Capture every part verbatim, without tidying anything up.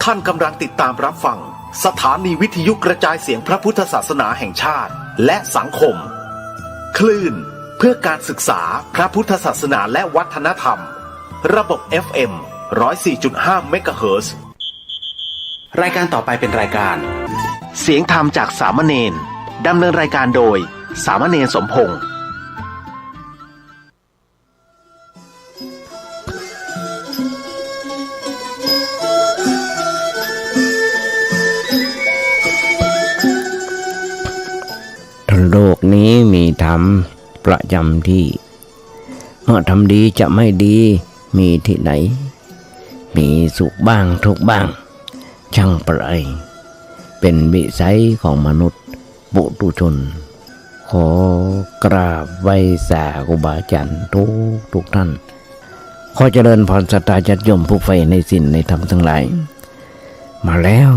ท่านกำลังติดตามรับฟังสถานีวิทยุกระจายเสียงพระพุทธศาสนาแห่งชาติและสังคม คลื่นเพื่อการศึกษาพระพุทธศาสนาและวัฒนธรรม ระบบ เอฟเอ็ม ร้อยสี่จุดห้า เมกะเฮิรตซ์ รายการต่อไปเป็นรายการ เสียงธรรมจากสามเณร ดำเนินรายการโดย สามเณรสมพงษ์ โลกนี้มีธรรมประจำที่ เมื่อธรรมดีจะไม่ดีมีที่ไหน มีสุขบ้างทุกข์บ้าง ช่างประไร เป็นวิสัยของมนุษย์ ปุถุชน ขอกราบไหว้สาครูบาอาจารย์ทุกทุกท่าน ขอเจริญพรศรัทธาญาติโยมผู้ใฝ่ในศีลในธรรมทั้งหลาย มาแล้ว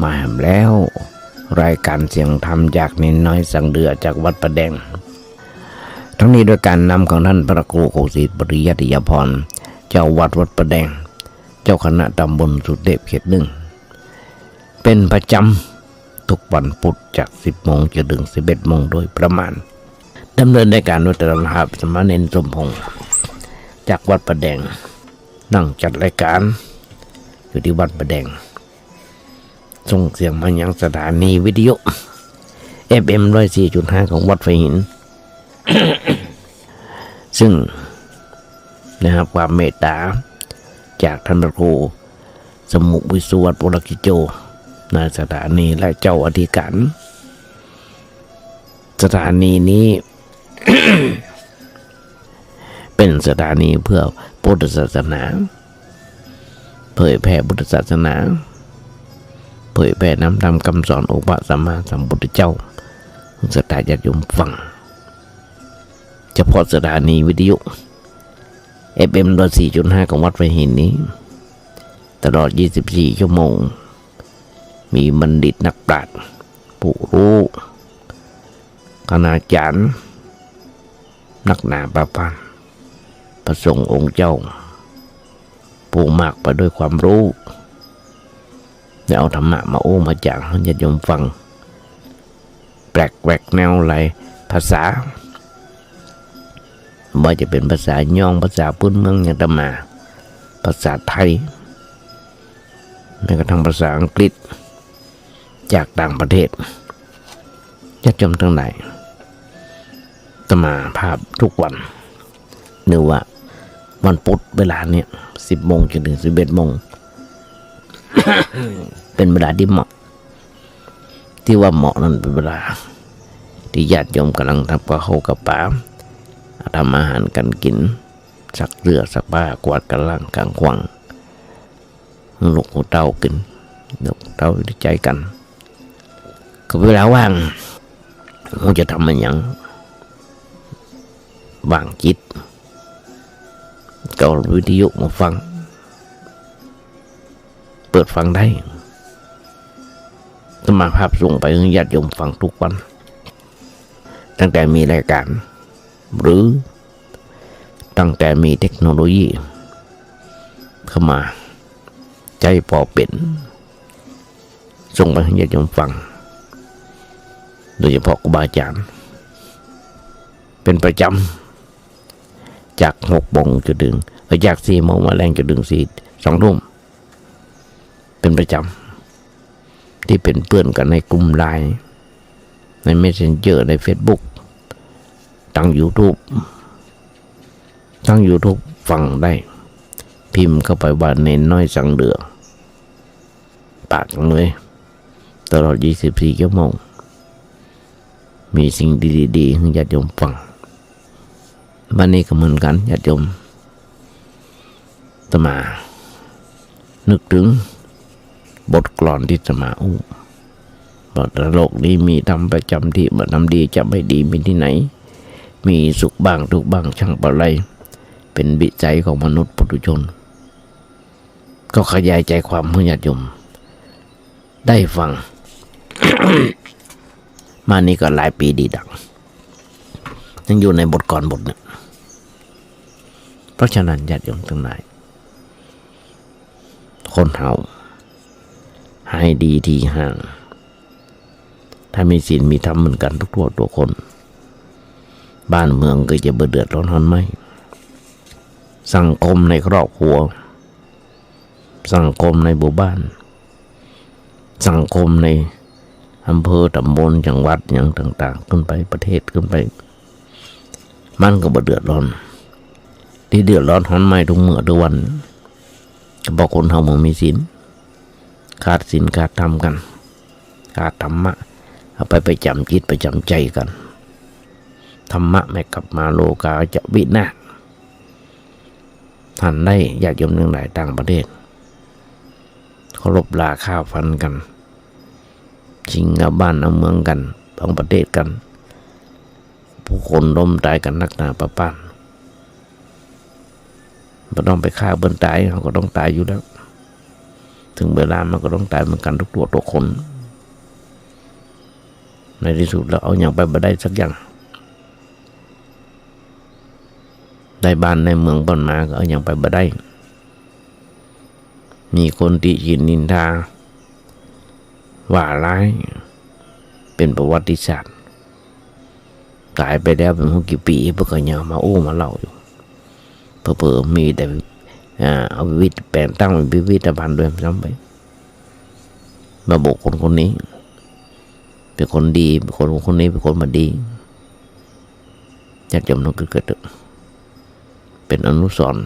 มาแหมแล้ว รายการเสียงธรรมจากเณรน้อยสังเดือจากวัดป่าแดง ทั้งนี้โดยการนำของท่านพระครูคงศิษย์ปริยัติยาภรณ์ เจ้าวัดวัดป่าแดง เจ้าคณะตำบลสุเทพเขตหนึ่ง เป็นประจำทุกวันพุธจากสิบโมงจนถึงสิบเอ็ดโมงโดยประมาณ ดำเนินรายการโดยอาตมาภาพสามเณรสมพงษ์ จากวัดป่าแดง นั่งจัดรายการอยู่ที่วัดป่าแดง ส่งเสียงมายังสถานีวิทยุ เอฟเอ็ม ร้อยสี่จุดห้า ของวัดไผ่หิน ซึ่งได้รับความเมตตาจากท่านพระครูสมุห์วิศวัตร วรกิจโจ นายสถานีและเจ้าอธิการสถานีนี้ เป็นสถานีเพื่อพุทธศาสนา เผยแผ่พุทธศาสนา เผยแผ่นำธรรมคำสอนองค์พระสัมมาสัมพุทธเจ้า ศรัทธาญาติโยมฟัง เฉพาะสถานีวิทยุ เอฟเอ็ม ร้อยสี่จุดห้า ของวัดไผ่หินนี้ ตลอด ยี่สิบสี่ ชั่วโมง มีบัณฑิตนักปราชญ์ ผู้รู้ คณาจารย์ นักหนาประพันธ์ พระสงฆ์องค์เจ้า ผู้มากไปด้วยความรู้ ได้เอาธรรมะมาอู้มาจ๋าให้ญาติโยมฟัง แปลกแหวกแนวหลายภาษา บ่ว่าจะเป๋นภาษาย้อง ภาษาพื้นเมืองอย่างอาตมา ภาษาไทย แม้กระทั่งภาษาอังกฤษ จากต่างประเทศ ญาติโยมทั้งหลาย อาตมาภาพทุกวัน หรือว่าวันพุธเวลาเนี่ย สิบโมงจนถึงสิบเอ็ดโมง เป็นเวลาที่เหมาะ ที่ว่าเหมาะนั้นเป็นเวลาที่ญาติโยมกำลังทำกับข้าวกับป๋า ทำอาหารกันกิน ซักเสื้อซักผ้า กวาดกาล้างข้างขวาง ลูกผู้เฒ่ากิ๋น ลูกผู้เฒ่าดีใจ๋กั๋น ก็เวลาว่าง บ่ฮู้จะทำอะหยัง ว่างจิต ก็เอาวิทยุมาฟัง เปิดฟังได้ อาตมาภาพส่งไปหื้อญาติโยมฟังทุกวัน ตั้งแต่มีรายการ หรือตั้งแต่มีเทคโนโลยีเข้ามาใจ๊ปอเป๋น ส่งไปหื้อญาติโยมฟัง โดยเฉพาะครูบาอาจารย์ เป็นประจ๋ำ จากหกโมงจนถึง เอ่อ จากสี่โมงมาแลงจนถึงสี่ สองทุ่ม เป็นประจ๋ำ ตี้เป๋นเปื้อนกั๋นในกลุ่มไลน์ ในเมสเซนเจอร์ ในเฟซบุ๊ก ตางยูทูบ ตางยูทูบฟังได้ พิมพ์เข้าไปว่าเณรน้อยสังเดือ ปากเลย ตลอดยี่สิบสี่ชั่วโมง มีสิ่งดีๆ หื้อญาติโยมฟัง บัดนี้ก็เหมือนกั๋น ญาติโยม อาตมานึกถึงบทกลอนตี้อาตมาอู้ ว่าถ้าโลกนี้มีธรรมประจ๋ำที่ เมื่อธรรมดีจะไม่ดีมีที่ไหน มีสุขบ้างทุกข์บ้างช่างประไร เป็นวิสัยของมนุษย์ปุถุชน ก็ขยายใจ๋ความหื้อญาติโยมได้ฟัง มานี่ก็หลายปี๋ดีดัก ยังอยู่ในบทกลอนบทนึ่ง เพราะฉะนั้นญาติโยมตังหลาย คนเฮา หายดีตี้ห่าง ถ้ามีศีลมีธรรมเหมือนกั๋นทุกๆ ตัวคน บ้านเมืองก็จะบ่เดือดร้อนฮ้อนไหม้ สังคมในครอบครัว สังคมในหมู่บ้าน สังคมในอำเภอ ตำบล จังหวัด หยังต่างๆ ขึ้นไป ประเทศขึ้นไป มันก็บ่เดือดร้อน ตี้เดือดร้อนฮ้อนไหม้ทุกเมื่อทุกวัน ก็เพราะคนเฮาบ่มีศีล ขาดศีลขาดธรรมกั๋น ขาดธรรมะ เอาไปประจ๋ำจิตประจ๋ำใจ๋กั๋น ธรรมะไม่กลับมา โลกาจะวินาศ หันได้ ญาติโยมตังหลาย ต่างประเทศ เคารพราฆ่าฟันกั๋น ชิงเอาบ้านเอาเมืองกั๋น ของประเทศกั๋น ผู้คนล้มต๋ายกั๋นนักหนาปะป๊าน บ่ต้องไปฆ่าเปิ้นต๋าย เฮาก็ต้องต๋ายอยู่แล้ว เถิงเวลามันก็ต้องต๋ายเหมือนกั๋นทุกตัวทุกคน ในตี้สุดแล้วเอาหยังไปบ่ได้สักอย่าง ได้บ้านได้เมืองเปิ้นมาก็เอาหยังไปบ่ได้ มีคนติฉินนินทา ว่าร้าย เป๋นประวัติศาสตร์ ต๋ายไปแล้วเป๋นบ่ฮู้กี่ปี๋ เปิ้นก็ยังเอามาอู้มาเล่าอยู่ เผลอๆ มีแต่ อ่า เอาพิพิธ แป๋งตั้งเป๋นพิพิธภัณฑ์ด้วยซ้ำไป มาบอกคนคนนี้ เป๋นคนดี คนคนนี้เป๋นคนบ่ดี ญาติโยมต้องกึ๊ดกระเติบ เป๋นอนุสรณ์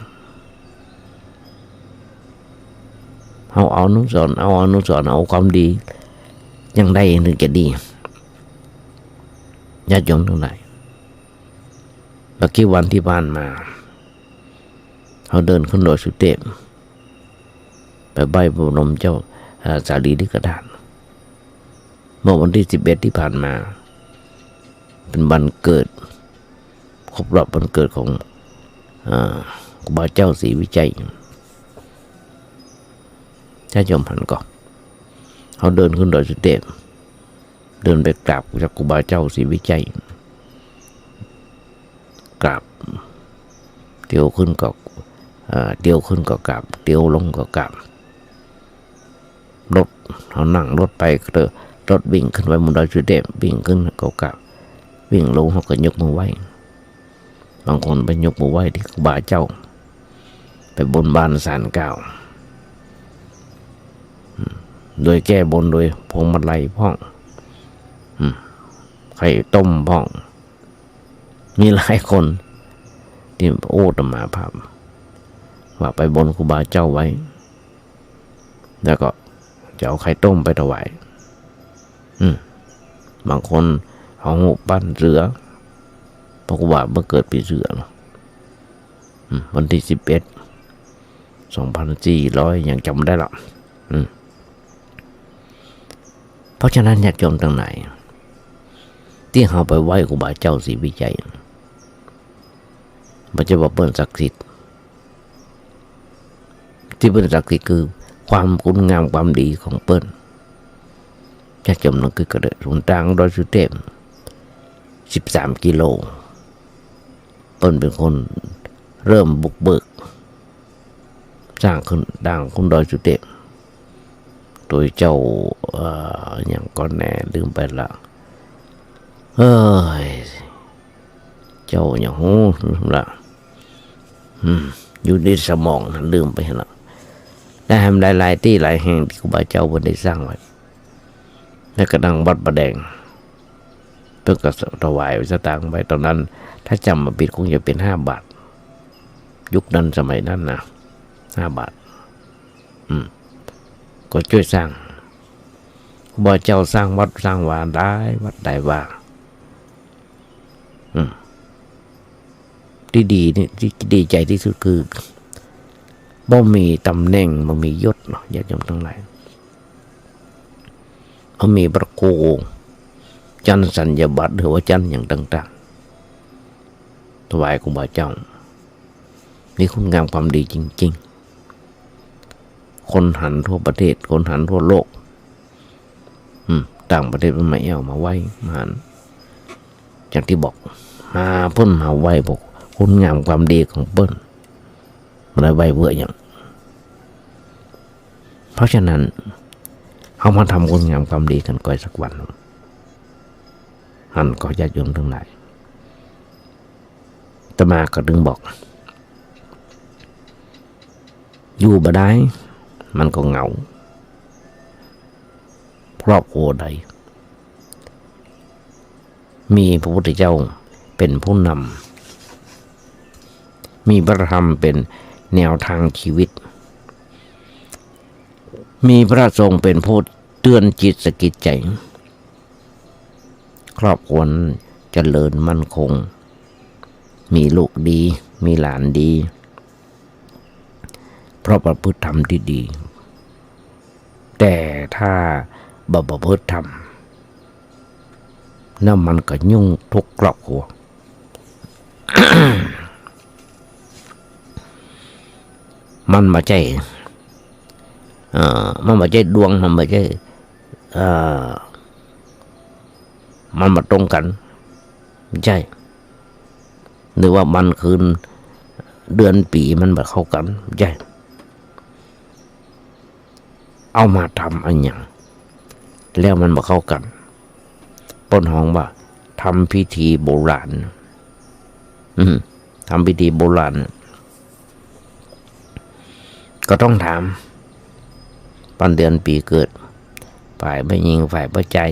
เอา เอาอนุสรณ์ เอาอนุสรณ์ เอาความดี อย่างใดถึงจะดี ญาติโยมตังหลาย บ่กี่วันตี้ผ่านมา เฮาเดินขึ้นดอยสุเตพ ไปไหว้พระบรมเจ้า อ่า สารีริกธาตุ เมื่อวันตี้สิบเอ็ดตี้ผ่านมา เป๋นวันเกิด ครบรอบวันเกิดของ อ่า ครูบาเจ้าศรีวิชัย ญาติโยมหันก่อ เฮาเดินขึ้นดอยสุเตพ เดินไปกราบจากครูบาเจ้าศรีวิชัย กราบ เตียวขึ้นก็ เอ่อ เตียวขึ้นก็กราบ เตียวลงก็กราบ รถ เฮานั่งรถไปก็เถอะ รถวิ่งขึ้นไปบนดอยสุเตพ วิ่งขึ้นก็กราบ วิ่งลงเฮาก็ยกมือไหว้ บางคนไปยกมือไหว้ตี้ครูบาเจ้า ไปบนบานศาลกล่าว อืม โดยแก้บนโดยพวงมาลัยพ่อง อืม ไข่ต้มพ่อง มีหลายคนตี้อู้อาตมาภาพ ว่าไปบนครูบาเจ้าไว้ แล้วก็จะเอาไข่ต้มไปถวาย อืม บางคนเอาฮูปปั้นเสือ เพราะครูบาเปิ้นเกิดปี๋เสือเนาะ อืม วันตี้สิบเอ็ด สองพันสี่ร้อย ยังจ๋ำได้ละ อืม เพราะฉะนั้นญาติโยมตังหลาย ตี้เฮาไปไหว้ครูบาเจ้าศรีวิชัย บ่ใจ้ว่าเปิ้นศักดิ์สิทธิ์ ตี้เปิ้นศักดิ์สิทธิ์คือความคุณงามความดีของเปิ้น ญาติโยมลองกึ๊ดกระเติบ หนตางดอยสุเตพ สิบสามกิโล เปิ้นเป๋นคนเริ่มบุกเบิก สร้างขึ้นตางขึ้นดอยสุเตพ โดยเจ้า เอ่อ หยังก่อแน่ ลืมไปละ เอ้ย เจ้าหยังฮู้ละ อืม อยู่ในสมองนะ ลืมไปละ ได้แหมหลายๆ ตี้หลายแห่งตี้ครูบาเจ้าเปิ้นได้สร้างไว้ แล้วก็ดังวัดป่าแดง เปิ้นก็ถวายสตางค์ไว้ ต๋อนนั้น ถ้าจ๋ำบ่ผิดคงจะเป๋นห้าบาท ยุคนั้นสมัยนั้นนะ ห้าบาท อืม ก็จ้วยสร้าง ครูบาเจ้าสร้างวัดสร้างวาหลายวัดหลายวา อืม ตี้ดีนี่ ตี้ดีใจ๋ตี้สุดคือ บ่มีต๋ำแหน่ง บ่มียศเนาะ ญาติโยมตังหลาย บ่มีพระครู จันสัญญาบัตร หรือว่าจันหยังต่างๆ ถวายครูบาเจ้า มีคุณงามความดีจริงๆ คนหันทั่วประเทศ คนหันทั่วโลก อืม ต่างประเทศเปิ้นมาแอ่วมาไหว้ มาหัน อย่างตี้บอก มาเปิ้นมาไหว้บอกคุณงามความดีของเปิ้น บ่ได้ไหว้เปื้อหยัง เพราะฉะนั้น เฮามาทำคุณงามความดีกั๋นก่อยสักวัน หันก่อญาติโยมตังหลาย อาตมาก็ตึงบอก อยู่บ่ได้ มันก็เหงา ครอบครัวใด มีพระพุทธเจ้าเป๋นผู้นำ มีพระธรรมเป๋นแนวตางชีวิต มีพระสงฆ์เป๋นผู้เตือนจิตสะกิดใจ๋ ครอบครัวนั้นเจริญมั่นคง มีลูกดี มีหลานดี เพราะประพฤติธรรมตี้ดี แต่ถ้าบ่ประพฤติธรรม แล้วมันก็ยุ่งทุกครอบครัว มันบ่ใจ้ เอ่อ มันบ่ใจ้ดวง มันบ่ใจ้ เอ่อ มันบ่ตรงกั๋น บ่ใจ้ หรือว่าวันคืน เดือนปี๋มันบ่เข้ากั๋น บ่ใจ้ เอามาทำอะหยัง แล้วมันบ่เข้ากั๋น เปิ้นฮ้องว่าทำพิธีโบราณ อืม ทำพิธีโบราณ ก็ต้องถาม วันเดือนปี๋เกิด ฝ่ายแม่ญิง ฝ่ายป้อจาย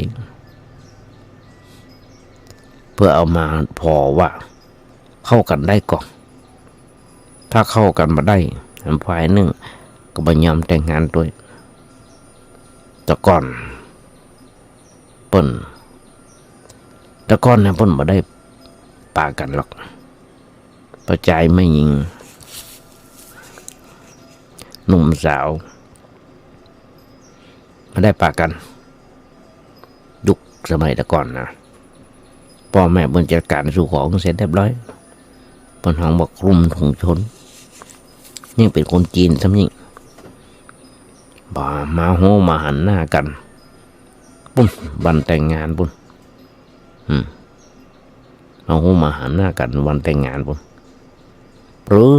เปื้อเอามาผ่อว่า เข้ากั๋นได้ก่อ ถ้าเข้ากั๋นบ่ได้ ฝ่ายนึ่งก็บ่ยอมแต่งงานตวย แต่ก่อนเปิ้น แต่ก่อนเนี่ยเปิ้นบ่ได้ปะกั๋นหรอก ป้อจายแม่ญิง หนุ่มสาว บ่ได้ปะกั๋น ยุคสมัยแต่ก่อนนะ ป้อแม่เปิ้นจัดก๋านสู่ขอเสร็จเรียบร้อย เปิ้นฮ้องว่าคลุมถุงชน ยิ่งเป๋นคนจีนซ้ำยิ่ง บ่ามาฮู้มาหันหน้ากั๋น ปุ้น วันแต่งงานปุ้น อืม มาฮู้มาหันหน้ากั๋นวันแต่งงานปุ้น หรือ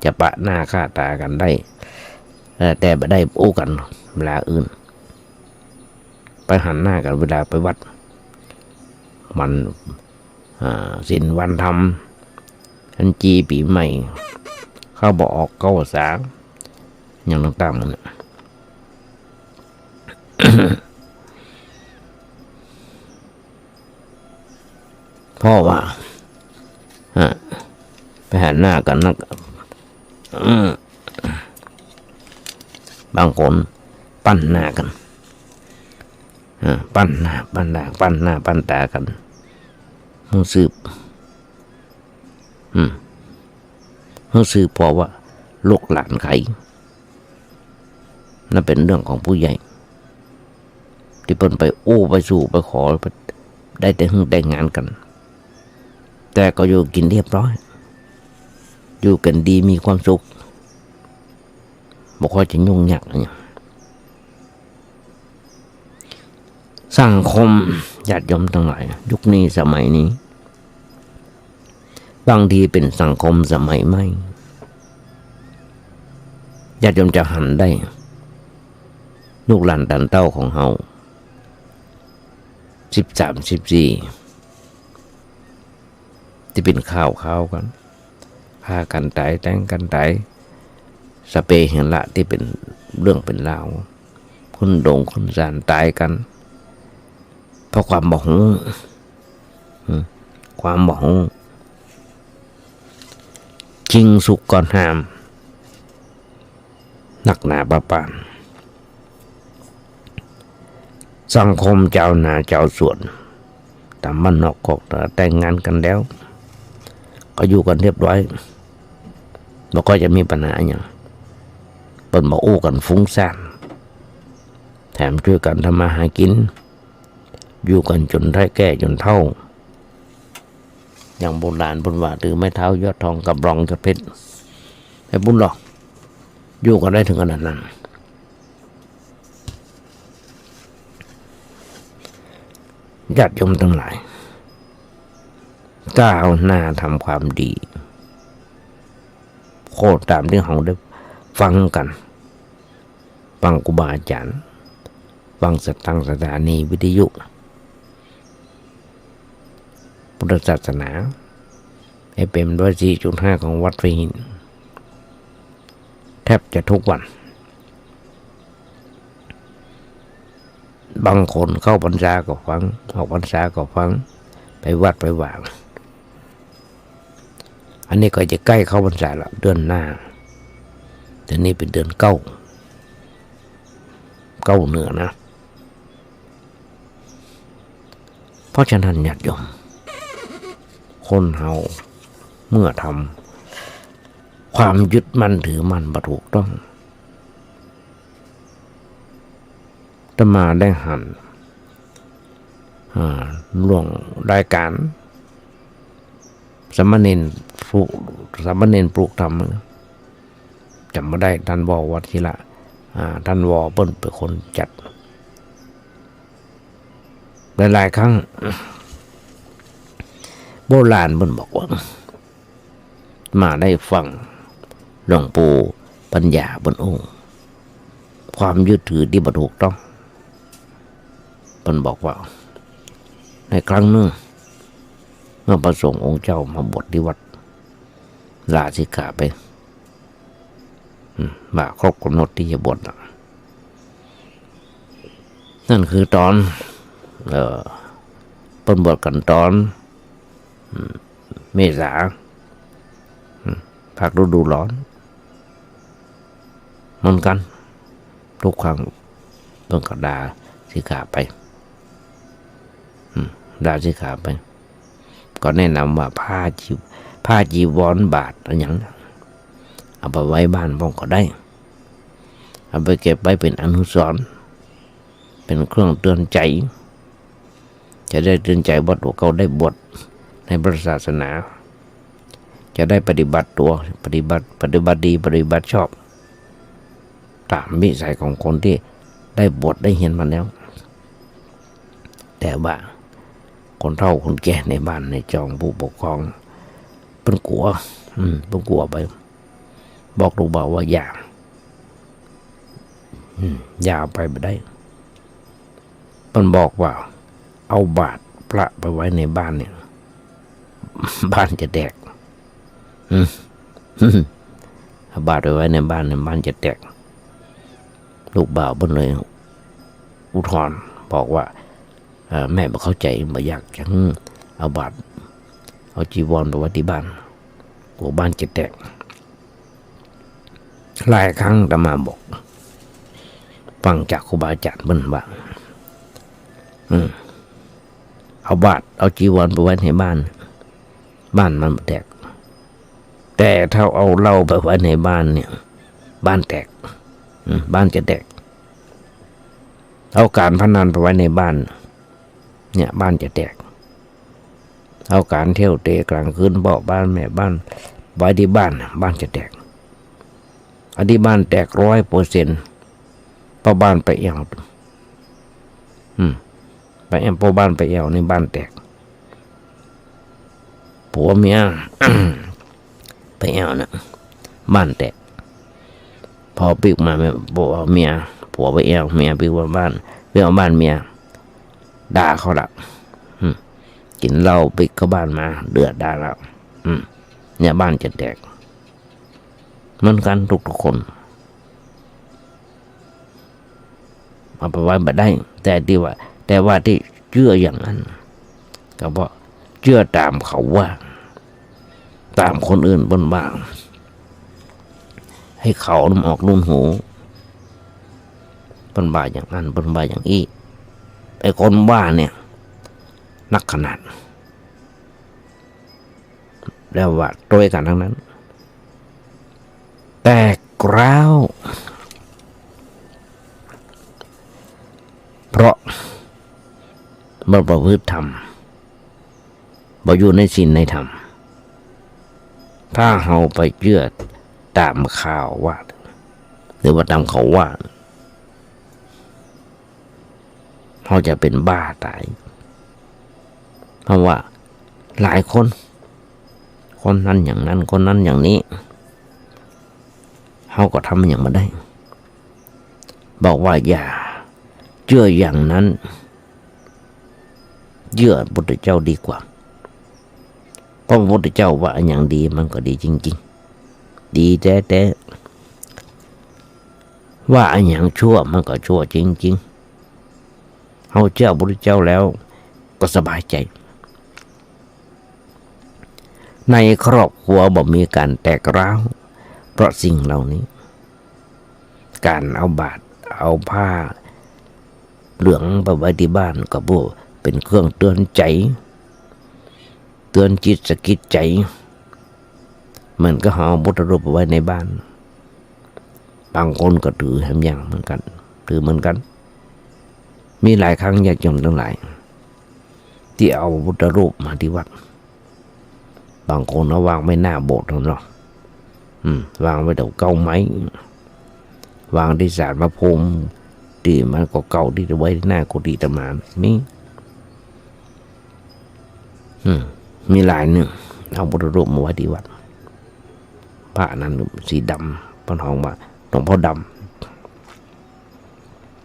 จะปะหน้าค่าต๋ากั๋นได้ เอ่อ แต่บ่ได้อู้กั๋นเวลาอื่น ไปหันหน้ากั๋นเวลาไปวัด วัน อ่า ศีลวันธรรม อันจี่ปี๋ใหม่ เข้าบ่ออกเข้าสา อย่างต่างๆ มันน่ะ เพราะว่า อ่า ไปหันหน้ากั๋นนะ อืม บางคนปั้นหน้ากั๋น อ่า ปั้นหน้า ปั้นหน้า ปั้นหน้า ปั้นต๋ากั๋น ฮู้สืบ อืม ฮู้สืบเพราะว่าลูกหลานใผ นั่นเป๋นเรื่องของผู้ใหญ่ ตี้เปิ้นไปอู้ไปสู่ไปขอ ได้แต่ง แต่งงานกั๋น แต่ก็อยู่กิ๋นเรียบร้อย อยู่กั๋นดีมีความสุข บ่ค่อยจะยุ่งยากอะหยัง สังคมญาติโยมตังหลาย ยุคนี้สมัยนี้ บางทีเป๋นสังคมสมัยใหม่ ญาติโยมจะหันได้ ลูกหลานต้านเต้าของเฮา สิบสาม สิบสี่ ตี้เป๋นข่าวๆ กั๋น ฆ่ากั๋นต๋าย แตงกั๋นต๋าย สะเปเฮละตี้เป๋นเรื่องเป๋นราว ขึ้นดงขึ้นศาลต๋ายกั๋น เพราะความบ่ฮู้ อืม ความบ่ฮู้ ชิงสุขก่อนห้าม นักหนาปะปาน สังคมจาวนาจาวสวน ต๋ามบ้านนอกคอกนา แต่งงานกั๋นแล้ว ก็อยู่กั๋นเรียบร้อย บ่ค่อยจะมีปัญหาอะหยัง เปิ้นบ่อู้กั๋นฟุ้งซ่าน แถมจ้วยกั๋นทำมาหากิ๋น อยู่กั๋นจ๋นได้แก่จ๋นเฒ่า อย่างโบราณเปิ้นว่า ถือไม้เท้ายอดทอง กำรองยอดเพชร ไปปุ้นลอ อยู่กั๋นได้เถิงขนาดนั้น ญาติโยมตังหลาย ก้าวหน้าทำความดี โคตรต๋ามตี้เฮาได้ฟังกั๋น ฟังครูบาอาจ๋ารย์ ฟังสถา ตางสถานีวิทยุพุทธศาสนา เอฟเอ็ม ร้อยสี่จุดห้า ของวัดพระหิน แทบจะทุกวัน บางคนเข้าพรรษาก็ฟัง ออกพรรษาก็ฟัง ไปวัดไปวา อันนี้ก็จะใก้เข้าพรรษาละ เดือนหน้า เดือนนี้เป๋นเดือนเก้า เก้าเหนือนะ เพราะฉะนั้นญาติโยม คนเฮาเมื่อทำความยึดมั่นถือมั่นบ่ถูกต้อง อาตมาได้หัน อ่า ล่วงรายการ สามเณรปลูก สามเณรปลูกธรรม จ๋ำบ่ได้ ต้าน ว.วชิระ อ่า ต้าน ว.เปิ้นเป๋นคนจัด หลายๆ ครั้ง โบราณเปิ้นบอกว่า มาได้ฟังหลวงปู่ปัญญาเปิ้นอู้ ความยึดถือตี้บ่ถูกต้อง เปิ้นบอกว่า ในครั้งนึ่ง เมื่อพระสงฆ์องค์เจ้ามาบวชตี้วัด ลาสิกขาไป อืม บ่าครบก๋ำหนดตี้จะบวชน่ะ นั่นคือต๋อน เอ่อ เปิ้นบวชกั๋นต๋อน อืม เมษา อืม ภาคฤดูร้อน เหมือนกั๋น ทุกครั้งเปิ้นก็ลาสิกขาไป อืม ลาสิกขาไป ก็แนะนำว่าผ้าจี ผ้าจีวรบาตรอะหยัง เอาไปไว้บ้านพ่องก็ได้ เอาไปเก็บไว้เป๋นอนุสรณ์ เป๋นเครื่องเตือนใจ๋ จะได้เตือนใจ๋ว่าตั๋วเก่าได้บวชในพระศาสนา จะได้ปฏิบัติตั๋ว ปฏิบัติ ปฏิบัติดี ปฏิบัติชอบ ต๋ามวิสัยของคนตี้ได้บวชได้เฮียนมาแล้ว แต่ว่าคนเฒ่าคนแก่ในบ้านในจองผู้ปกครอง เปิ้นกั๋ว อืม เปิ้นกั๋วไป บอกลูกบ่าวว่าอย่า อืม อย่าเอาไปบ่ได้ เปิ้นบอกว่า เอาบาตรพระไปไว้ในบ้านเนี่ย บ้านจะแตก อืม เอาบาตรไปไว้ในบ้านเนี่ย บ้านจะแตก ลูกบ่าวเปิ้นเลยอุทธรณ์บอกว่า เอ่อ แม่บ่เข้าใจ๋ บ่อยากจะหื้อเอาบาตร เอาจีวรไปไว้ตี้บ้าน กั๋วบ้านจะแตก หลายครั้งอาตมาบอก ฟังจากครูบาอาจ๋ารย์เปิ้นว่า อืม เอาบาตร เอาจีวรไปไว้ในบ้าน บ้านมันบ่แตก แต่ถ้าเอาเหล้าไปไว้ในบ้านเนี่ย บ้านแตก อืม บ้านจะแตก เอาก๋านพนันไปไว้ในบ้าน เนี่ย บ้านจะแตก เอาก๋านเที่ยวเตะก๋างคืน พ่อบ้านแม่บ้าน ไว้ตี้บ้านน่ะ บ้านจะแตก อันตี้บ้านแตกร้อยเปอร์เซ็นต์ พ่อบ้านไปแอ่ว อืม ไปแอ่ว พ่อบ้านไปแอ่วนี่บ้านแตก ผัวเมีย ไปแอ่วน่ะ บ้านแตก พอปิ๊กมา ผัวเมีย ผัวไปแอ่ว เมียปิ๊กมาบ้าน ปิ๊กมาบ้านเมีย ด่าเขาละ อืม กิ๋นเหล้าปิ๊กเข้าบ้านมา เดือดดาลแล้ว อืม เนี่ย บ้านจะแตก เหมือนกั๋นทุกๆ คน เอาไปไว้บ่ได้ แต่ตี้ว่า แต่ว่าตี้เจื้ออย่างนั้น ก็เพราะเจื้อต๋ามเขาว่า ต๋ามคนอื่นเปิ้นว่า หื้อเขานำออกลุ่นหู เปิ้นว่าอย่างนั้น เปิ้นว่าอย่างอี้ ไอ้คนว่าเนี่ย นักขนาด แล้วว่าตวยกั๋นตังนั้น แตกร้าว เพราะบ่ประพฤติธรรม บ่อยู่ในศีลในธรรม ถ้าเฮาไปเจื้อต๋ามข่าวว่า หรือว่าต๋ามเขาว่า เฮาจะเป๋นบ้าต๋าย เพราะว่าหลายคน คนนั้นอย่างนั้น คนนั้นอย่างนี้ เฮาก็ทำอะหยังบ่ได้ บอกว่าอย่าเจื้ออย่างนั้น เจื้อพระพุทธเจ้าดีกว่า เพราะพระพุทธเจ้าว่าอันหยังดีมันก็ดีจริงๆ ดีแต๊ๆ ว่าอันหยังชั่วมันก็ชั่วจริงๆ เฮาเจื้อพระพุทธเจ้าแล้วก็สบายใจ๋ ในครอบครัวบ่มีก๋านแตกร้าวเพราะสิ่งเหล่านี้ ก๋านเอาบาตรเอาผ้าเหลืองไปไว้ตี้บ้านก็เปื้อเป๋นเครื่องเตื๋อนใจ๋ เตื๋อนจิตสะกิดใจ๋ เหมือนกับเอาพุทธรูปไปไว้ในบ้าน บางคนก็ถือแหมอย่างเหมือนกั๋น ถือเหมือนกั๋น มีหลายครั้งญาติโยมตังหลาย ตี้เอาพุทธรูปมาตี้วัด บางคนเอาวางไว้หน้าโบสถ์โน่นเนาะ อืม วางไว้แถวเก๊าไม้ วางตี้ศาลพระภูมิ ตี้มันก็เก๊าตี้ไว้ตี้หน้ากุฏิอาตมา มี อืม มีหลายนึ่ง เอาพุทธรูปมาไว้ตี้วัด พระนั้นสีดำ เปิ้นฮ้องว่าหลวงพ่อด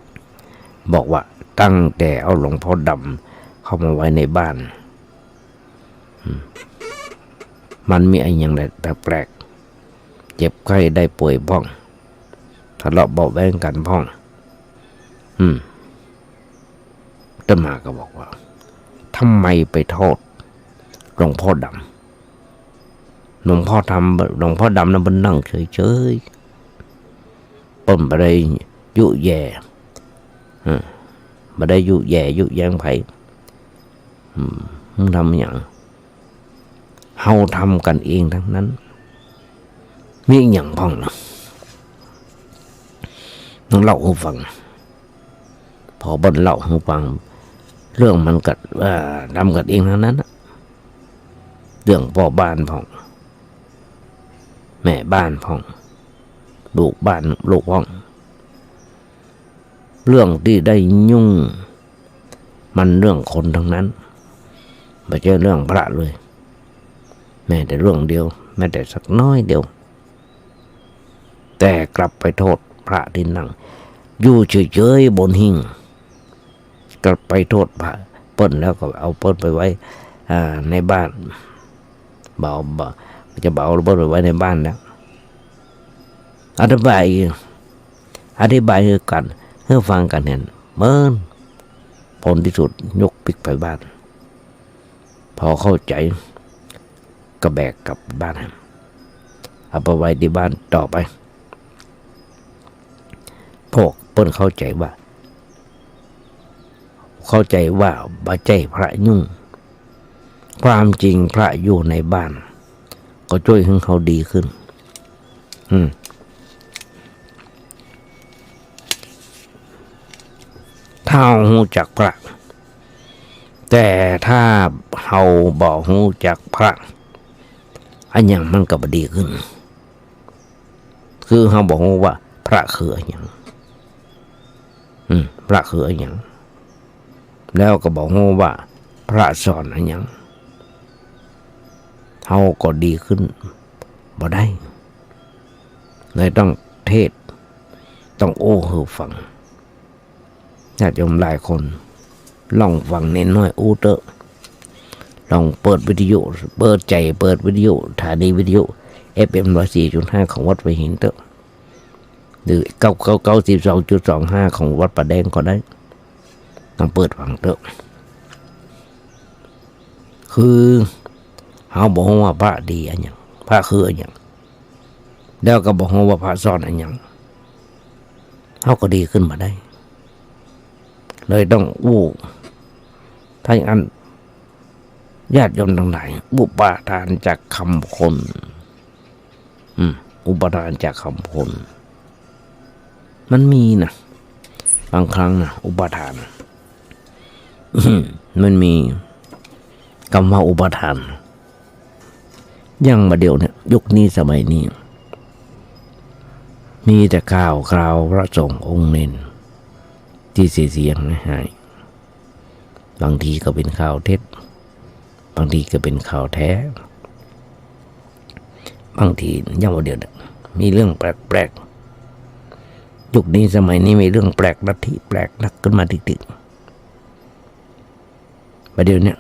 ำ บอกว่าตั้งแต่เอาหลวงพ่อดำเข้ามาไว้ในบ้าน อืม มันมีอะหยังแปลกๆ เจ็บไข้ได้ป่วยพ่อง ทะเลาะเบาะแว้งกั๋นพ่อง อืม อาตมาก็บอกว่า ทำไมไปโต้ษหลวงพ่อดำ หลวงพ่อดำ หลวงพ่อดำนั้นเปิ้นนั่งเฉยๆ เปิ้นบ่ได้ยุแย่ อืม บ่ได้ยุแย่ยุแย้งใผ อืม มึงทำหยัง เฮาทำกั๋นเองตังนั้น มีหยังพ่องนะ ต้องเล่าหื้อฟัง พอเปิ้นเล่าหื้อฟัง เรื่องมันก็ เอ่อ ทำกั๋นเองตังนั้นน่ะ เรื่องป้อบ้านพ่อง แม่บ้านพ่อง ลูกบ้านลูกพ่อง เรื่องตี้ได้ยุ่ง มันเรื่องคนตังนั้น บ่ใจ้เรื่องพระเลย แม้แต่เรื่องเดียว แม้แต่สักน้อยเดียว แต่กลับไปโต้ษพระตี้นั่งอยู่เฉยๆ บนหิ้ง กลับไปโต้ษพระ เปิ้นแล้วก็เอาเปิ้นไปไว้ อ่า ในบ้าน บ่เอา บ่ จะบ่เอาเปิ้นไปไว้ในบ้านแล้ว อธิบาย อธิบายหื้อกั๋น หื้อฟังกั๋นหัน เมิน ผลตี้สุดยกปิ๊กไปบ้าน พอเข้าใจ๋ ก็แบกกลับบ้าน เอาไปไว้ตี้บ้านต่อไป พวกเปิ้นเข้าใจ๋ว่า เข้าใจ๋ว่าบ่ใจ้พระยุ่ง ความจริงพระอยู่ในบ้าน ก็จ้วยหื้อเฮาดีขึ้น อืม ถ้าเฮาฮู้จักพระ แต่ถ้าเฮาบ่ฮู้จักพระ อะหยังมันก็บ่ดีขึ้น คือเฮาบ่ฮู้ว่าพระคืออะหยัง อืม พระคืออะหยัง แล้วก็บ่ฮู้ว่าพระสอนอะหยัง เฮาก็ดีขึ้นบ่ได้ เลยต้องเทศน์ ต้องอู้หื้อฟัง ญาติโยมหลายคน ลองฟังเณรน้อยอู้เต๊อะ ลองเปิดวิทยุ เปิดใจ๋ เปิดวิทยุ สถานีวิทยุ เอฟเอ็ม ร้อยสี่จุดห้า ของวัดหัวหินเต๊อะ หรือ เก้าเก้าเก้า สิบสองจุดสองห้า ของวัดป่าแดงก็ได้ ลองเปิดฟังเต๊อะ คือ เฮาบ่ฮู้ว่าพระดีอะหยัง พระคืออะหยัง แล้วก็บ่ฮู้ว่าพระสอนอะหยัง เฮาก็ดีขึ้นบ่ได้ เลยต้องอู้ ถ้าอย่างนั้น ญาติโยมตังหลาย อุปาทานจากคำคน อืม อุปาทานจากคำคน มันมีนะ บางครั้งนะ อุปาทาน มันมีกำว่าอุปาทาน อย่างบ่าเดี่ยวเนี่ย ยุคนี้สมัยนี้ มีแต่ข่าวคราวพระสงฆ์องค์เณรตี้เสียหาย บางทีก็เป๋นข่าวเท็จ บางทีก็เป๋นข่าวแท้ บางทีอย่างว่าเดี๋ยวนี้มีเรื่องแปลกๆ ยุคนี้สมัยนี้มีเรื่องแปลก ลัทธิแปลกนักขึ้นมาติดๆ ประเดี๋ยวเนี้ย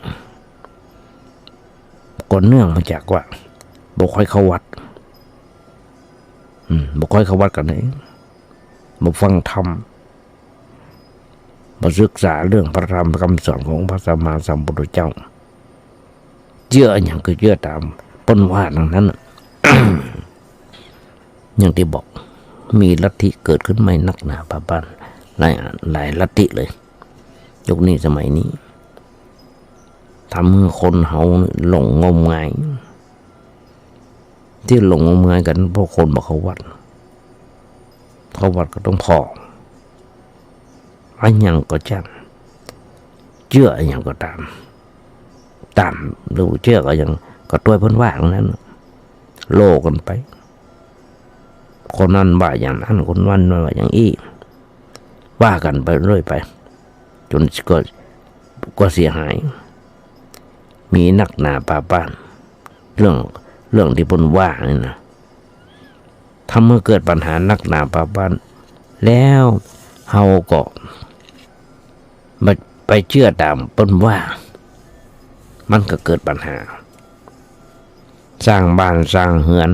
ก็เนื่องมาจากว่าบ่ค่อยเข้าวัด อืม บ่ค่อยเข้าวัดกั๋นเลย บ่ฟังธรรม บ่ศึกษาเรื่องพระธรรมคำสอนของพระสัมมาสัมพุทธเจ้า เจื้ออะหยังก็เจื้อต๋ามเปิ้นว่าตังนั้นน่ะ อย่างตี้บอก มีลัทธิเกิดขึ้นใหม่นักหนาปาบ้าน หลาย หลายลัทธิเลย ยุคนี้สมัยนี้ ทำหื้อคนเฮาหลงงมงาย ตี้หลงงมงายกั๋นเพราะคนบ่เข้าวัด เข้าวัดก็ต้องผ่อ อะหยังก็จ้าง เจื้ออะหยังก็ต๋าม ต๋าม หรือเจื้อก็อะหยัง ก็ตวยเปิ้นว่าตังนั้น โล่กั๋นไป คนนั้นว่าอย่างนั้น คนนั้นว่าอย่างอี้ ว่ากั๋นไปเรื่อยไป จ๋นก็ ก็เสียหาย มีนักหนาปาบ้าน เรื่อง เรื่องตี้เปิ้นว่านี่นะ ทำหื้อเกิดปัญหานักหนาปาบ้าน แล้วเฮาก็ไป ไปเจื้อต๋ามเปิ้นว่า มันก็เกิดปัญหา สร้างบ้านสร้างเฮือน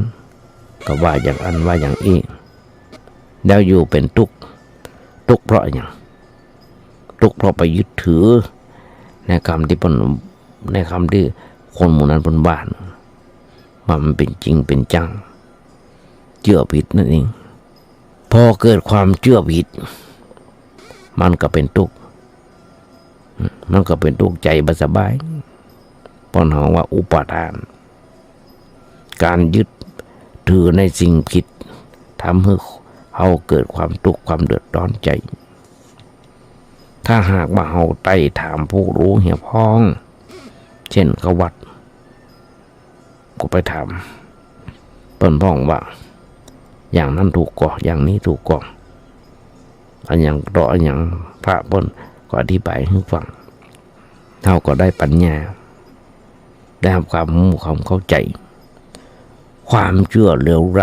ก็ว่าอย่างอั้นว่าอย่างอี้ แล้วอยู่เป๋นตุ๊กข์ ตุ๊กข์เพราะอะหยัง ตุ๊กข์เพราะไปยึดถือในกำตี้เปิ้น ในกำตี้คนหมู่นั้นเปิ้นว่า ว่ามันเป๋นจริงเป๋นจัง เจื้อผิดนั่นเอง พอเกิดความเจื้อผิด มันก็เป๋นตุ๊กข์ มันก็เป๋นตุ๊กข์ ใจ๋บ่สบาย เปิ้นฮ้องว่าอุปาทาน ก๋านยึดถือในสิ่งผิด ทำหื้อเฮาเกิดความตุ๊กข์ความเดือดร้อนใจ๋ ถ้าหากว่าเฮาไต่ถามผู้ฮู้เหียบห้อง เจ้นเข้าวัด ก็ไปถาม เปิ้นพ่องว่า อย่างนั้นถูกก่อ อย่างนี้ถูกก่อ อะหยังต่ออะหยัง พระเปิ้นก็อธิบายหื้อฟัง เฮาก็ได้ปัญญา ได้ฮับความฮู้ความเข้าใจ๋ ความเจื้อเหลวไหล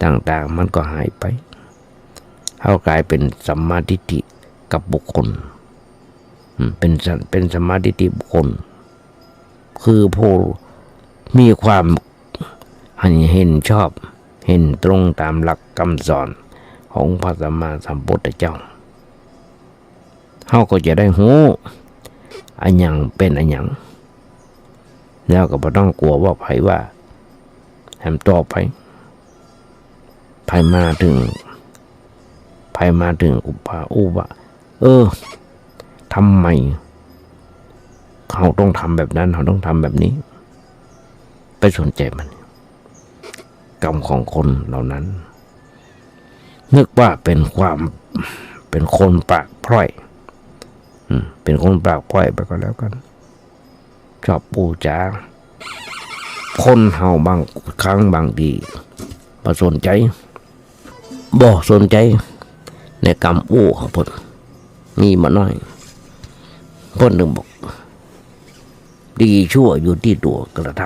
ต่างๆ มันก็หายไป เฮากลายเป๋นสัมมาทิฏฐิกับบุคคล อืม เป๋นสัม- เป๋นสัมมาทิฏฐิบุคคล คือผู้มีความเห็น เห็นชอบ เห็นตรงต๋ามหลักกำสอนของพระสัมมาสัมพุทธเจ้า เฮาก็จะได้ฮู้ อะหยังเป๋นอะหยัง แล้วก็บ่ต้องกั๋วว่าใผว่า แหมต่อไป ใผมาเถิง ใผมาเถิงก็บ่อู้ว่า เออ ทำไมเฮาต้องทำแบบนั้น เฮาต้องทำแบบนี้ ไปสนใจ๋มัน กรรมของคนเหล่านั้น นึกว่าเป๋นความ เป๋นคนปากพร่อย อืม เป๋นคนปากพร่อยไปก็แล้วกั๋น ชอบอู้จ๋า คนเฮาบางครั้งบางทีบ่สนใจ๋ บ่สนใจ๋ในกำอู้ของเปิ้น มีบ่น้อย เปิ้นเถิงบอก ดีชั่วอยู่ตี้ตั๋วกระท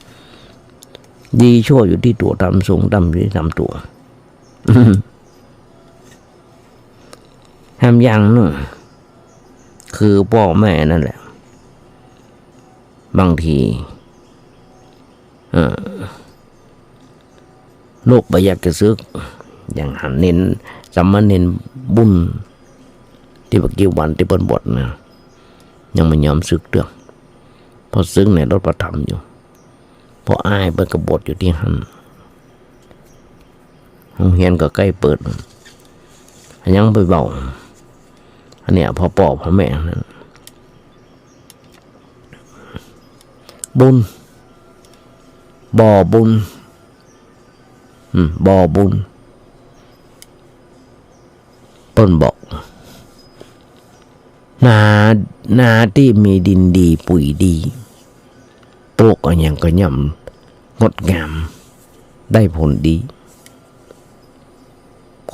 ำ ดีชั่วอยู่ตี้ตั๋วทำ สูงต่ำอยู่ตี้ตั๋ว แถมอย่างนึ่ง คือป้อแม่นั่นแหละ บางที เอ่อ ลูกบ่อยากจะสึก อย่างหันเณร สามเณรบุญ ตี้บ่ากี้วันตี้เปิ้นบวชนะ ยังบ่ยอมสึกเตื้อ พอสึกในรถประถมอยู่ ป้ออ้ายเปิ้นก็บวชอยู่ตี้หั้น โฮงเฮียนก็ใก้เปิด ยังไปเว้า อันเนี้ย พ่อป้อพ่อแม่นั้น บุญ บ่บุญ อืม บ่บุญ เปิ้นบอก นา นาตี้มีดินดี ปุ๋ยดี ปลูกอะหยังก็ย่อมงดงาม ได้ผลดี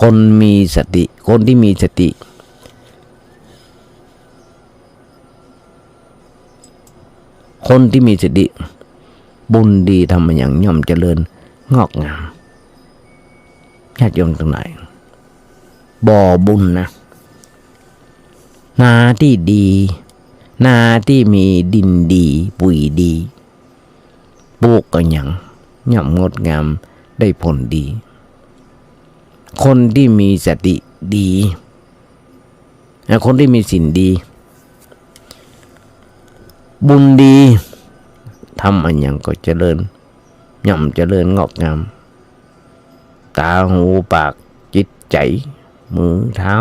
คนมีสติ คนตี้มีสติ คนตี้มีสติ บุญดีทำอะหยังย่อมเจริญงอกงาม ญาติโยมตังหลาย บ่อบุญนะ นาตี้ดี นาตี้มีดินดี ปุ๋ยดี ปลูกอะหยัง ย่อมงดงาม ได้ผลดี คนตี้มีสติดี และคนตี้มีศีลดี บุญดี ทำอะหยังก็เจริญ ย่อมเจริญงอกงาม ต๋า หู ปาก จิตใจ๋ มือ เท้า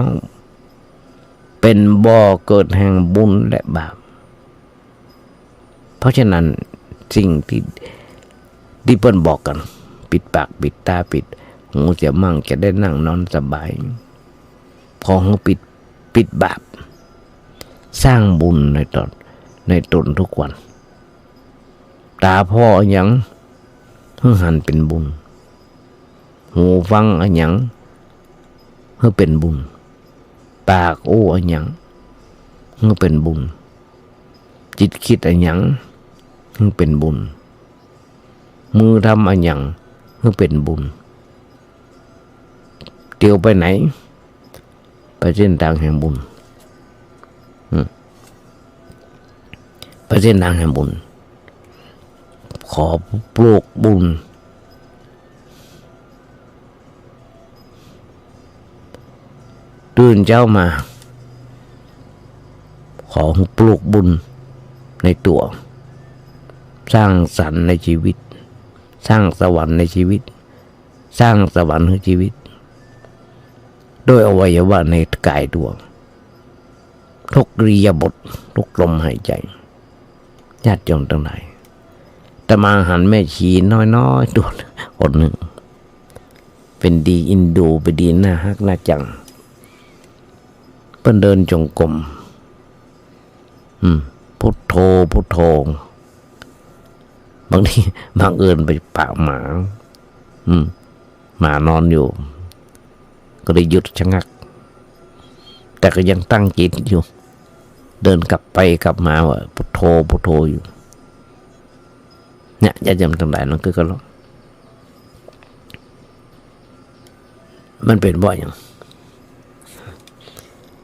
เป๋นบ่อเกิดแห่งบุญและบาป เพราะฉะนั้นสิ่งตี้ ตี้เปิ้นบอกกั๋น ปิดปาก ปิดต๋า ปิดหูเสียมั่ง จะได้นั่งนอนสบาย ขอหื้อปิด ปิดบาป สร้างบุญในต๋น ในต๋นทุกวัน ต๋าผ่ออะหยัง หื้อหันเป๋นบุญ หูฟังอะหยัง หื้อเป๋นบุญ ปากอู้อะหยัง หื้อเป๋นบุญ จิตกึ๊ดอะหยัง หื้อเป๋นบุญ มือทำอะหยัง หื้อเป๋นบุญ เตียวไปไหน ไปเส้นตางแห่งบุญ อืม ไปเส้นตางแห่งบุญ ขอปลูกบุญ ตื่นเจ๊ามา ขอปลูกบุญในตั๋ว สร้างสรรค์ในจีวิต สร้างสวรรค์ในจีวิต สร้างสวรรค์หื้อจีวิต โดยอวัยวะในก๋ายตั๋ว ทุกอิริยาบถ ทุกลมหายใจ๋ ญาติโยมตังหลาย อาตมาหันแม่ชีน้อยๆ ตั๋วคนนึ่ง เป๋นดีอินดู เป๋นดีน่าฮักน่าจัง เปิ้นเดินจงกรม อืม พุทโธ พุทโธ บางที บังเอิญไปปะหมา อืม หมานอนอยู่ ก็เลยหยุดชะงัก แต่ก็ยังตั้งจิตอยู่ เดินกลับไปกลับมาว่าพุทโธ พุทโธอยู่ เนี่ย ญาติโยมตังหลาย นั่นคือกันแล้ว มันเป๋นเพราะหยัง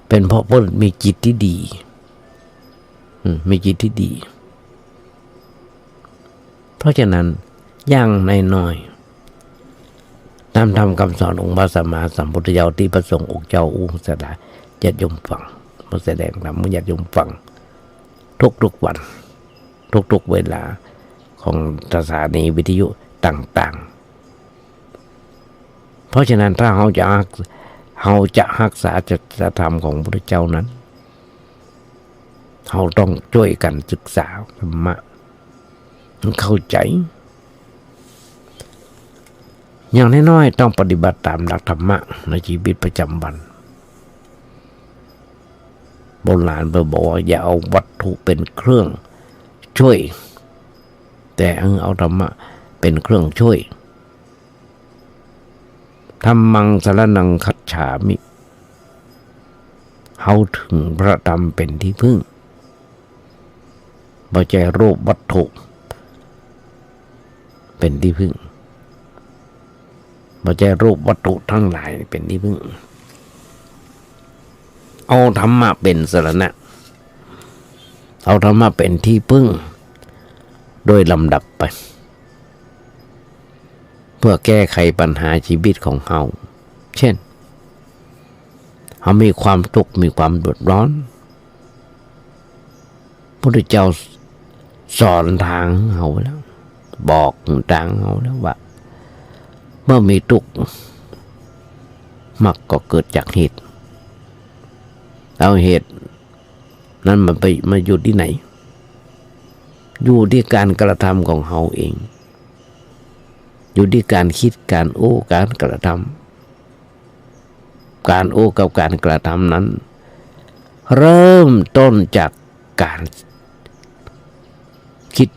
เป๋นเพราะเปิ้นมีจิตตี้ดี อืม มีจิตตี้ดี เพราะฉะนั้น อย่างน้อยๆ ต๋ามธรรมกำสอนองค์พระสัมมาสัมพุทธเจ้าตี้พระสงฆ์องค์เจ้าอู้สดา ญาติโยมฟัง มาแสดงธรรมหื้อญาติโยมฟัง ทุกๆ วัน ทุกๆ เวลา ของสถานีวิทยุต่างๆ เพราะฉะนั้นถ้าเฮาจะฮัก เฮาจะฮักษาสัจธรรมของพระพุทธเจ้านั้น เฮาต้องจ้วยกั๋นศึกษาธรรมะ หื้อเข้าใจ๋ อย่างน้อยๆ ต้องปฏิบัติต๋ามหลักธรรมะในจีวิตประจ๋ำวัน โบราณเปิ้นบอกว่า อย่าเอาวัตถุเป๋นเครื่องจ้วย แต่หื้อเอาธรรมะเป๋นเครื่องจ้วย ธัมมังสรณังคัจฉามิ เฮาเถิงพระธรรมเป๋นตี้พึ่ง บ่ใจ้รูปวัตถุเป๋นตี้พึ่ง บ่ใจ้รูปวัตถุตังหลายเป๋นตี้พึ่ง เอาธรรมะเป๋นสรณะ เอาธรรมะเป๋นตี้พึ่ง โดยลำดับไป เพื่อแก้ไขปัญหาจีวิตของเฮา เช่น เฮามีความตุ๊กข์ มีความเดือดร้อน พุทธเจ้าสอนตางหื้อเฮาแล้ว บอกตางหื้อเฮาแล้วว่า เมื่อมีตุ๊กข์ มักก็เกิดจากเหตุ เอาเหตุนั้นมันไป มาอยู่ตี้ไหน อยู่ตี้ก๋านกระทำของเฮาเอง อยู่ตี้ก๋านกึ๊ด ก๋านอู้ ก๋านกระทำ ก๋านอู้กับก๋านกระทำนั้น เริ่มต้นจากก๋านกึ๊ด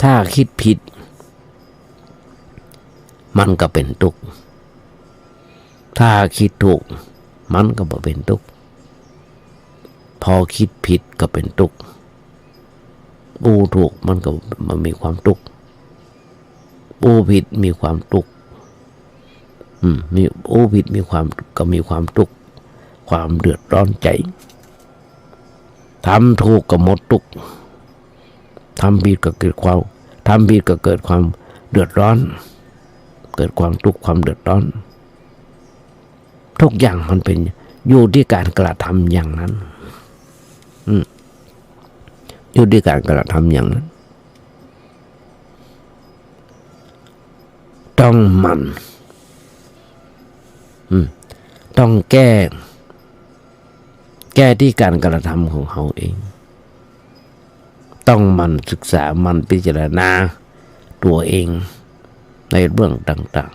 ถ้ากึ๊ดผิด มันก็เป๋นตุ๊กข์ ถ้ากึ๊ดถูก มันก็บ่เป๋นตุ๊กข์ พอกึ๊ดผิดก็เป๋นตุ๊กข์ อู้ถูกมันก็บ่มีความตุ๊กข์ อู้ผิดมีความตุ๊กข์ อืม มี อู้ ผิดมีความ ก็มีความตุ๊กข์ ความเดือดร้อนใจ๋ ทำถูกก็หมดตุ๊กข์ ทำผิดก็เกิดความ ทำผิดก็เกิดความเดือดร้อน เกิดความตุ๊กข์ความเดือดร้อน ทุกอย่างมันเป๋นอยู่ตี้ก๋านกระทำอย่างนั้น อืม อยู่ตี้ก๋านกระทำอย่างนั้น ต้องหมั่น อืม ต้องแก้ แก้ตี้ก๋านกระทำของเฮาเอง ต้องหมั่นศึกษา หมั่นพิจารณาตั๋วเองในเรื่องต่าง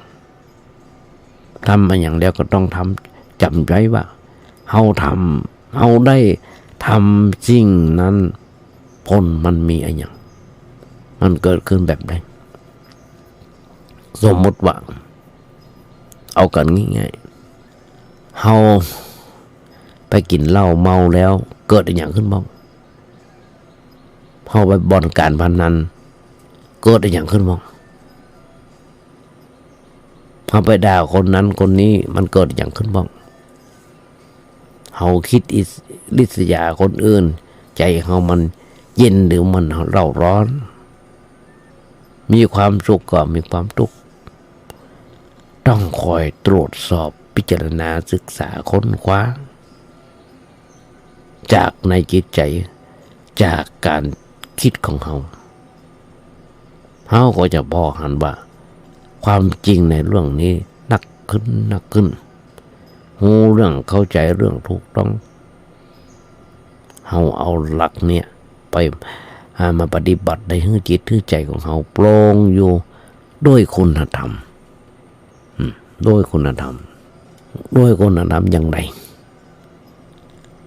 ๆ ทำมาอย่างแล้วก็ต้องทำ จ๋ำไว้ว่า เฮาทำ เฮาได้ทำสิ่งนั้น ผลมันมีอะหยัง มันเกิดขึ้นแบบใด สมมุติว่า เอากั๋นง่ายๆ เฮาไปกิ๋นเหล้าเมาแล้ว เกิดอะหยังขึ้นบ้าง เฮาไปบ่อนก๋านพนัน เกิดอะหยังขึ้นบ้าง เฮาไปด่าคนนั้นคนนี้ มันเกิดอะหยังขึ้นบ้าง เฮาคิดอิส ริษยาคนอื่น ใจ๋เฮามันเย็นหรือมันเร่าร้อน มีความสุขก็มีความตุ๊กข์ ต้องคอยตรวจสอบพิจารณาศึกษาค้นคว้า จากในจิตใจ๋ จากก๋านกึ๊ดของเฮา เฮาก็จะผ่อหันว่า ความจริงในเรื่องนี้นักขึ้น นักขึ้น ฮู้เรื่อง เข้าใจ๋เรื่องถูกต้อง เฮาเอาหลักเนี่ยไป อ่า มาปฏิบัติในหื้อจิตหื้อใจ๋ของเฮาโปร่งอยู่ด้วยคุณธรรม อืม ด้วยคุณธรรม ด้วยคุณธรรมอย่างใด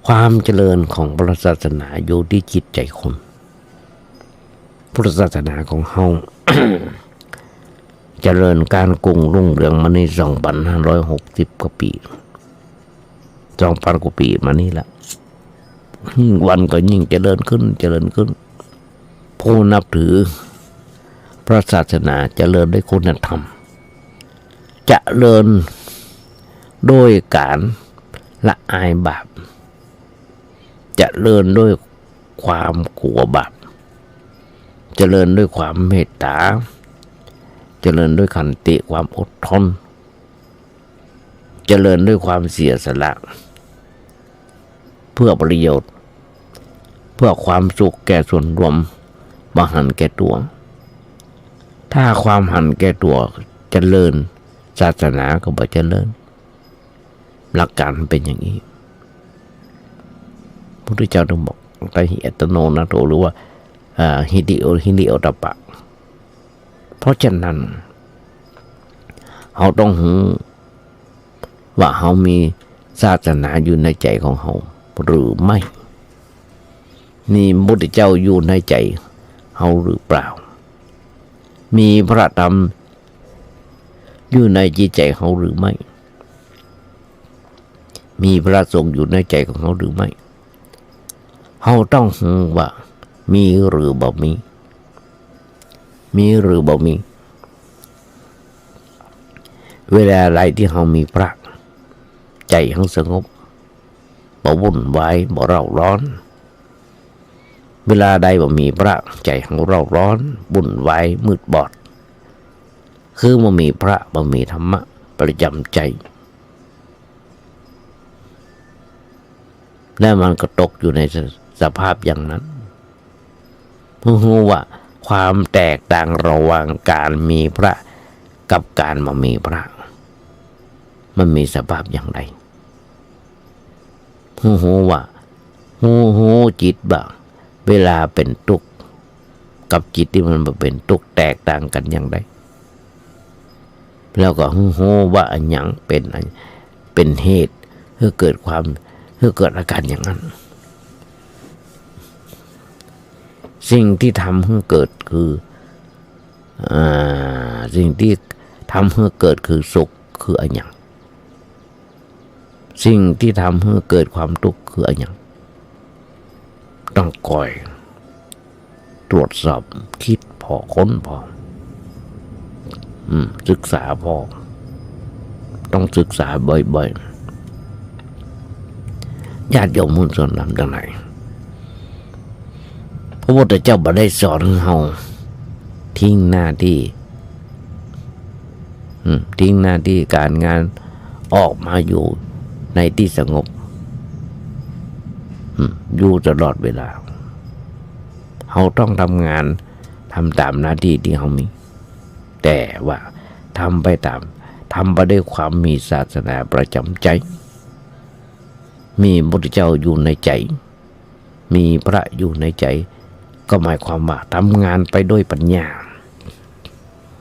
ความเจริญของพระศาสนาอยู่ตี้จิตใจ๋คน พุทธศาสนาของเฮา เจริญก้านกุ้งรุ่งเรืองมานี่ สองปันห้าร้อยหกสิบกว่าปี๋ สองปันกว่าปี๋มานี่ละ ยิ่งวันก็ยิ่งเจริญขึ้น เจริญขึ้น ผู้นับถือพระศาสนาเจริญด้วยคุณธรรม เจริญด้วยก๋านละอายบาป เจริญด้วยความกลัวบาป เจริญด้วยความเมตต๋า เจริญด้วยขันติ ความอดทน เจริญด้วยความเสียสละ เพื่อประโยชน์ เพื่อความสุขแก่ส่วนรวม บ่หันแก่ตั๋ว ถ้าความหันแก่ตั๋วเจริญ ศาสนาก็บ่เจริญ หลักการมันเป๋นอย่างอี้ พุทธเจ้าจึงบอก ตัณหิอัตโนนาโถ หรือว่า อ่า หิริโอ หิริโอตตัปปะ เพราะฉะนั้น เฮาต้องฮู้ว่าเฮามีศาสนาอยู่ในใจ๋ของเฮาหรือไม่ มีพระพุทธเจ้าอยู่ในใจ๋เฮาหรือเปล่า มีพระธรรมอยู่ในจิตใจ๋เฮาหรือไม่ มีพระสงฆ์อยู่ในใจ๋ของเฮาหรือไม่ เฮาต้องฮู้ว่ามีหรือบ่มี มีหรือบ่มี เวลาใดตี้เฮามีพระ ใจ๋เฮาสงบ บ่วุ่นวาย บ่เร่าร้อน เวลาใดบ่มีพระ ใจ๋เฮาเร่าร้อน วุ่นวาย มืดบอด คือบ่มีพระ บ่มีธรรมะประจ๋ำใจ๋ แล้วมันก็ตกอยู่ในส- สภาพอย่างนั้น เพื่อฮู้ว่าความแตกต่างระหว่างก๋านมีพระกับก๋านบ่มีพระ มันมีสภาพอย่างใด เพื่อฮู้ว่า ฮู้ ฮู้จิตว่า เวลาเป๋นตุ๊กข์กับจิตตี้มันบ่เป๋นตุ๊กข์แตกต่างกั๋นอย่างใด แล้วก็ฮู้ ฮู้ว่าอะหยังเป๋น เป๋นเหตุหื้อเกิดความ หื้อเกิดอาก๋านอย่างนั้น สิ่งตี้ทำหื้อเกิดคือ อ่า สิ่งตี้ทำหื้อเกิดคือสุขคืออะหยัง สิ่งตี้ทำหื้อเกิดความตุ๊กข์คืออะหยัง ต้องคอยตรวจสอบ กึ๊ดผ่อ ค้นผ่อ อืม ศึกษาผ่อ ต้องศึกษาบ่อยๆ ญาติโยมพุทธศาสนิกชนตังหลาย พระพุทธเจ้าบ่ได้สอนหื้อเฮาทิ้งหน้าตี้ อืม ทิ้งหน้าตี้ก๋านงาน ออกมาอยู่ในตี้สงบ อืม อยู่ตลอดเวลา เฮาต้องทำงาน ทำต๋ามหน้าตี้ตี้เฮามี แต่ว่าทำไปต๋าม ทำไปด้วยความมีศาสนาประจ๋ำใจ๋ มีพระพุทธเจ้าอยู่ในใจ๋ มีพระอยู่ในใจ๋ ก็หมายความว่าทำงานไปด้วยปัญญา